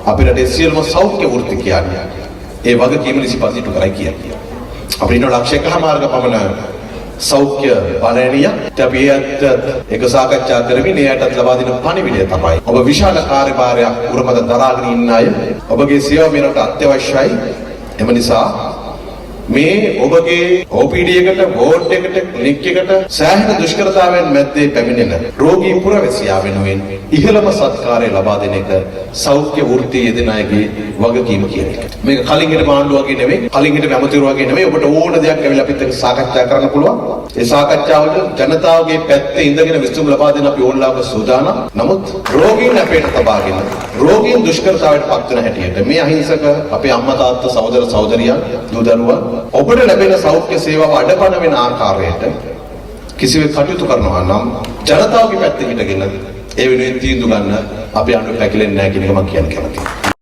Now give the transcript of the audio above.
අපේ රටේ සියලුම සෞඛ්‍ය වෘත්තිකයන් ඒ වගකීම නිසිපත ඉටු කරයි කියලා. අපිට ඉන්න 1.5 ලක්ෂ පමණ සෞඛ්‍ය බලඇණියක්. ඉතින් අපි ඒ අයත් එක සාකච්ඡා කරමින් ඒ අයටත් ලබා දෙන පණිවිඩය තමයි, ඔබ විශාල කාර්යභාරයක් උර මත දරාගෙන ඉන්න අය, ඔබගේ සේවාව මේ රටට අත්‍යවශ්‍යයි. එම නිසා මේ ඔබගේ OPD එකට, වෝඩ් එකට, ක්ලිනික් එකට සෑහෙන දුෂ්කරතාවයන් මැද්දේ පැමිණෙන රෝගී පුරවැසියා වෙනුවෙන් ඉහළම සත්කාරය ලබා දෙන එක සෞඛ්‍ය වෘත්තීය යෙදෙන අයගේ වගකීම කියන එක. මේක කලින් හිටපු ආණ්ඩුව වගේ නෙමෙයි, කලින් හිටපු ඇමතිවරු වගේ නෙමෙයි. ඔබට ඕන දෙයක් ඇවිල්ලා අපිත් එක්ක සාකච්ඡා කරන්න පුළුවන්. ඒ සාකච්ඡාවට ජනතාවගේ පැත්තේ ඉඳගෙන විසඳුම් ලබා දෙන්න අපි ඕන ලාභ සූදානම්. නමුත් රෝගීන් අපේට තබාගෙන රෝගීන් දුෂ්කරතාවයට පත් වෙන හැටියට මේ අහිංසක අපේ අම්මා තාත්තා, සහෝදර සහෝදරියන්, දූ දරුවන් ඔබට ලැබෙන සෞඛ්‍ය සේවාව අඩපණ වෙන ආකාරයට කිසිවෙක් කටයුතු කරනවා නම් ජනතාවගේ පැත්තේ හිටගෙන ඒ වෙනුවෙන් තීන්දුව ගන්න අපේ ආණ්ඩුව පැකිලෙන්නේ නැහැ කියන එක මම කියන්න කැමතියි.